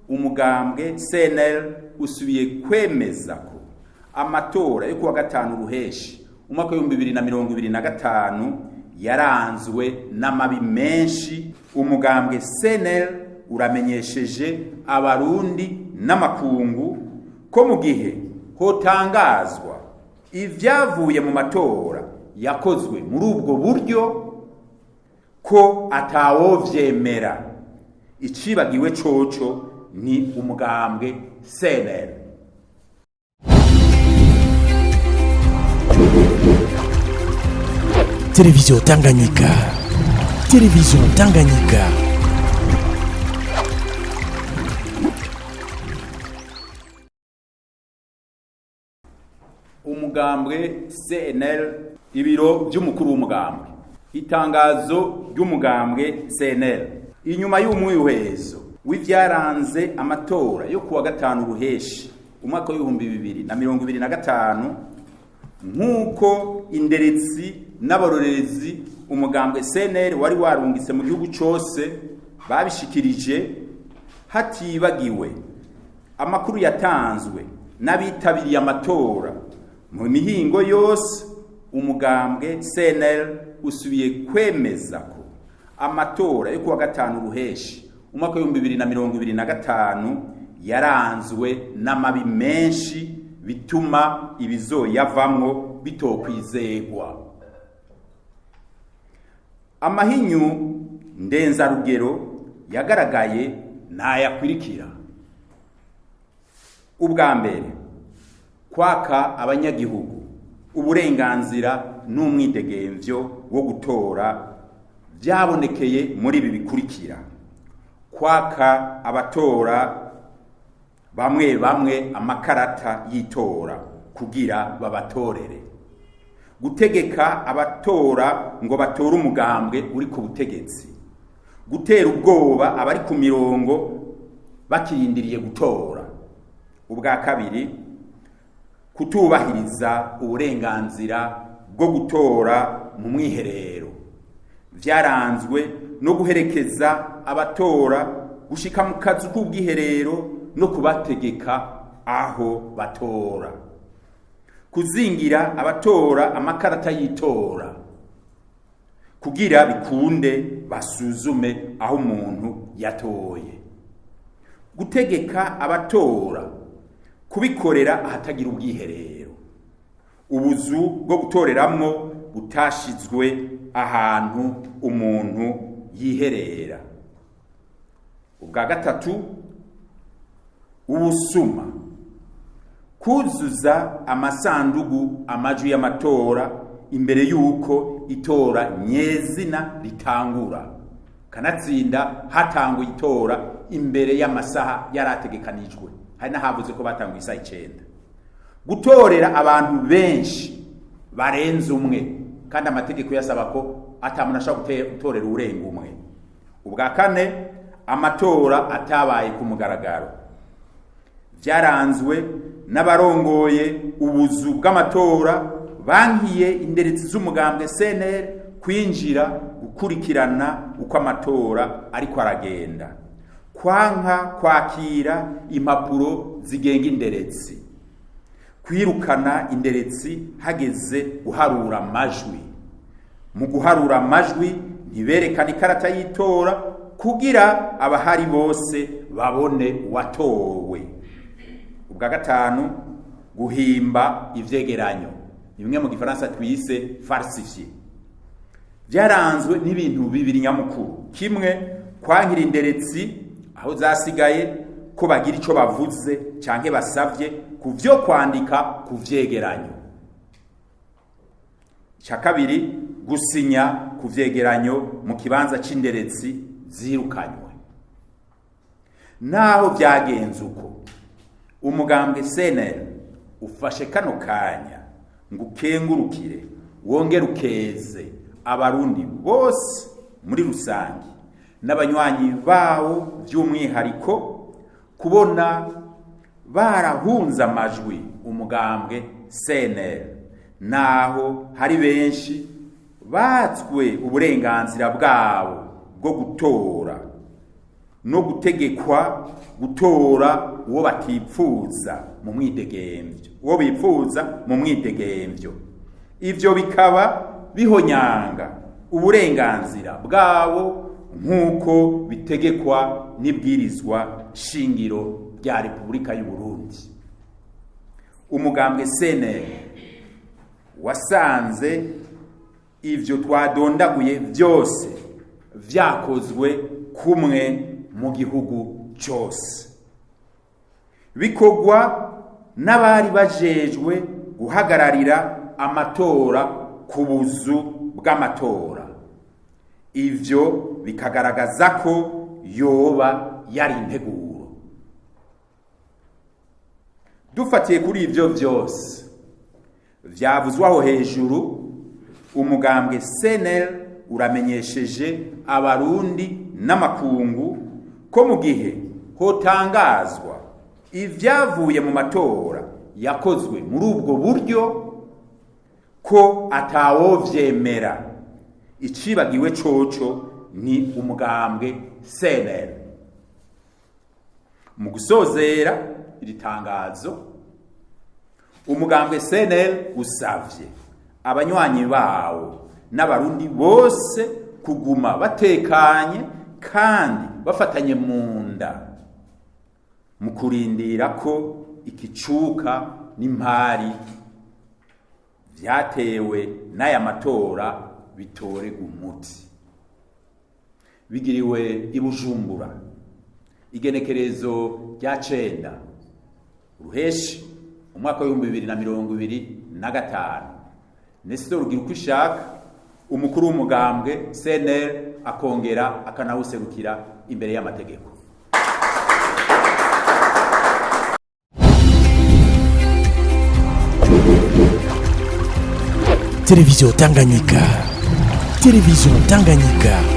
Umugambwe CNL usubiye kwemeza ko amatora yo kuwa gatanu ruheshi umwaka w'2025 yaranzwe n'amabi menshi. Umugambwe CNL uramenyesheje Abarundi n'amakungu ko mu gihe hotangazwa ivyavuye mu matora yakozwe muri ubwo buryo, ko atawovyemera. Icibagiwe coco ni umugambwe CNL. Télévision Tanganyika. Télévision Tanganyika. Umugambwe CNL, ibiro by'umukuru w'umugambwe. Itangazo ry'umugambwe CNL inyuma y'umwihwezo w'ivyaranze amatora yo kuwa gatanu ruheshi umwaka w'2025, nk'uko inderetsi n'abarorerezi umugambwe CNL wari warungitse mu gihugu cose babishikirije, hatibagiwe amakuru yatanzwe n'abitabiriye amatora mu mihingo yose, umugambwe CNL usubiye kwemeza ko amatora yo kuwa gatanu ruheshi umwaka w'2025 yaranzwe n'amabi menshi, bituma ibizoyavamwo bitokwizegwa. Amahinyu ndenzarugero yagaragaye n'ayakurikira: ubwa mbere, kwaka abanyagihugu uburenganzira n'umwidegemvyo wo gutora byabonekeye muri ibi bikurikira: kwaka abatora bamwe bamwe amakarata y'itora kugira babatorere, gutegeka abatora ngo batore umugambwe uri ku butegetsi, gutera ubwoba abari ku mirongo bakirindiriye gutora. Ubwa kabiri, kutubahiriza uburenganzira bwo gutora mu mwiherero byaranzwe no guherekeza abatora gushika mu kazu k'ubwiherero no kubategeka aho batora, kuzingira abatora amakarata y'itora kugira bikunde basuzume aho umuntu yatoye, gutegeka abatora kubikorera ahatagira ubwiherero, ubuzu bwo gutoreramwo butashizwe ahantu umuntu yiherera. Ubwa gatatu, ubusuma, kuzuza amasandugu amajwi y'amatora imbere y'uko itora nyezina ritangura, kanatsinda hatanguye itora imbere y'amasaha yarategekanijwe, hari n'ahavuze ko batanguye isaha 9, gutorera abantu benshi barenze umwe kandi amategeko yasaba ko atamuntu ashobora gutorera urenga umwe. Ubwa kane, amatora atabaye ku mugaragaro byaranzwe n'abarongoye ubuzu bw'amatora bankiye inderetsi z'umugambwe CNL kwinjira gukurikirana uko amatora ariko aragenda, kwanka kwakira impapuro zigenga inderetsi, kwirukana inderetsi hageze guharura amajwi, mu guharura amajwi ntiberekane ikarata y'itora kugira abahari bose babone uwatowe. Ubwa gatanu, guhimba ivyegeranyo, ni bimwe mu gifaransa twise falsifier, byaranzwe n'ibintu bibiri nyamukuru: kimwe, kwankira inderetsi aho zasigaye ko bagira ico bavuze canke basavye ku vyo kwandika ku vyegeranyo; icya kabiri, gusinya ku vyegeranyo mu kibanza c'inderetsi zirukanywe. Naho vyagenze uko, umugambwe CNL ufashe kano kanya ngo ukengurukire wongere ukeze Abarundi bose muri rusange n'abanywanyi bawo by'umwihariko kubona barahunze amajwi umugambwe CNL, naho hari benshi batswe uburenganzira bwabo bwo gutora. No gutegekwa gutora uwo batipfuza mu mwidegemvyo, uwo bipfuza mu mwidegemvyo, ivyo bikaba bihonyanga uburenganzira bwabo nk'uko bitegekwa n'ibwirizwa shingiro rya Repubulika y'u Burundi. Umugambwe CNL wasanze ivyo twadondaguye vyose vyakozwe kumwe mu gihugu cyose, bikorwa n'abari bajejwe guhagararira amatora ku buzu bw'amatora, ivyo bikagaragaza ko yoba yari integuro. Dufatiye kuri ivyo vyose vyavuzwe aho hejuru, umugambwe CNL uramenyesheje Abarundi n'amakungu ko mu gihe hotangazwa ivyavuye mu matora yakozwe muri ubwo buryo, ko atawovyemera. Icibagiwe coco ni umugambwe CNL. Mu gusozera iri tangazo, umugambwe CNL usavye abanywanyi bawo n'Abarundi bose kuguma batekanye kandi bafatanye mu nda mu kurindira ko ikicuka n'impari vyatewe n'aya matora bitorerwa umuti. Bigiriwe i Bujumbura, igenekerezo rya 9 Ruheshi, umwaka w'2025. Nestor Rugira umukuru w'umugambwe CNL, akongera akanawuserukira imbere y'amategeko. Télévision Tanganyika. Télévision Tanganyika.